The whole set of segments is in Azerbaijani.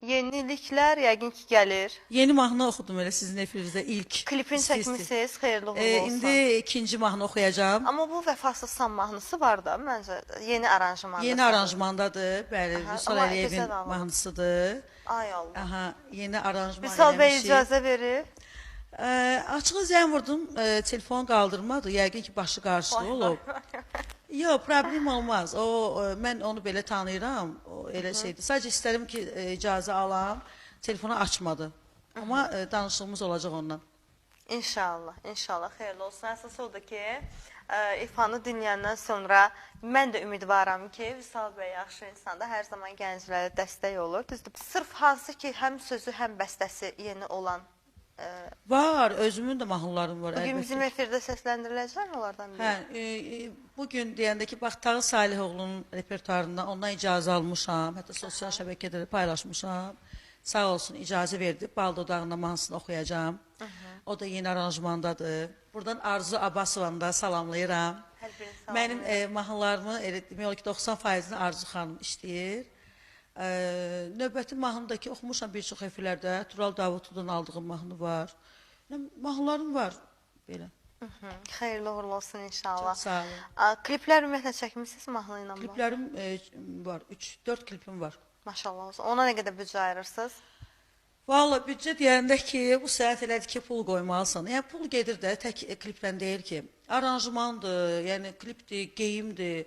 Yeniliklər yəqin ki gəlir. Yeni mahnı oxudum elə sizin efirinizdə ilk. Klipini İsti-isti. çəkmisiniz, xeyirli uğurlu olsun. İndi ikinci mahnı oxuyacağam. Amma bu vəfasızsan mahnısı var da məncə yeni aranjmanda. Yeni aranjmandadır. Bəli, Aha, Vüsal amma Əliyevin gözəl alınıb. mahnısıdır. Ay Allah. Aha, yeni aranjman Vüsal bəy eləmişik. icazə verir. Açığı zəng vurdum, telefon qaldırmadı. Yəqin ki, başı qarşılı olub. Yox, problem olmaz. O, mən onu belə tanıyıram. O elə şeydir. Sadəcə istədim ki, icazə alam. Telefonu açmadı. Amma danışığımız olacaq ondan. İnşallah, inşallah xeyirli olsun. Əsas odur ki, İrfanı dinləyəndən sonra mən də ümidvaram ki, Vüsal bəy yaxşı insandır, hər zaman gənclərə dəstək olur. Düzdür, sırf hansı ki, həm sözü, həm bəstəsi yeni olan. Var, özümün də mahnılarım var Bugün əlbəttə. bizim efirdə səsləndiriləcək onlardan biri. Hə, bugün deyəndə ki, bax Tağı Salihoğlunun repertuarından ondan icazə almışam. Hətta sosial şəbəkədə də paylaşmışam. Sağ olsun icazə verdi. Bal dodağında mahnısını oxuyacağam. O da yeni aranjmandadır. Buradan Arzu Abbasovanı da salamlayıram. Hər birini salamlayıram. Mənim mahnılarımı elə demək olar ki, 90%-ni Arzu xanım işləyir. Növbəti mahnıdakı oxumuşam bir çox efirlərdə. Tural Davudludan aldığım mahnı var. Mahnılarım var belə. Xeyirli uğurlu olsun inşallah. Çox sağ olun. Kliplər ümumiyyətlə çəkmisiniz mahnı ilə bağlı? Kliplərim var. 3-4 klipim var. Maşallah olsun. Ona nə qədər büdcə ayırırsınız? Valla büdcə deyəndə ki, bu sənət elədir ki, pul qoymalısan. Yəni pul gedir də, tək kliplə deyil ki. Aranjmandır, yəni klipdir, geyimdir.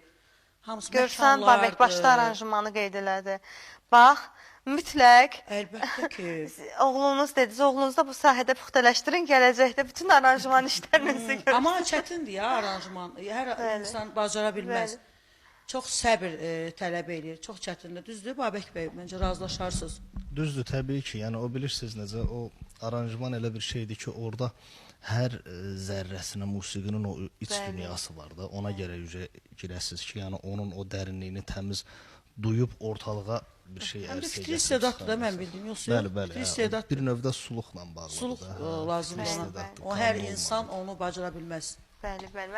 Hamısı Görsən Babək başda aranjmanı qeyd elədi. Bax, mütləq Əlbəttə ki. Oğlunuz dediniz, oğlunuzu da bu sahədə puxtələşdirin, gələcəkdə bütün aranjman işlərinizi görürsünüz. Amma çətindir ya aranjman. Hər insan bacara bilməz. Bəli. Çox səbir tələb eləyir. Çox çətindir. Düzdür Babək bəy? Məncə razılaşarsınız. Düzdür, təbii ki. Yəni o bilirsiniz necə o aranjman elə bir şeydir ki, orada hər zərrəsinə musiqinin o iç dünyası var da. Ona görə üzə girəsiniz ki, yəni onun o dərinliyini təmiz duyub ortalığa bir şey Həm də ərsəyə fitri gətirib istedaddır da mən çıxarmısınız. bildim. Yoxsa yox? Bəli, bəli. Fitri hə, istedaddır. Bir növdə suluqla bağlıdır Suluq da, hə, lazımdır fitri ona. istedaddır, O hər qanun insan olmalıdır. onu bacara bilməz. Bəli, bəli.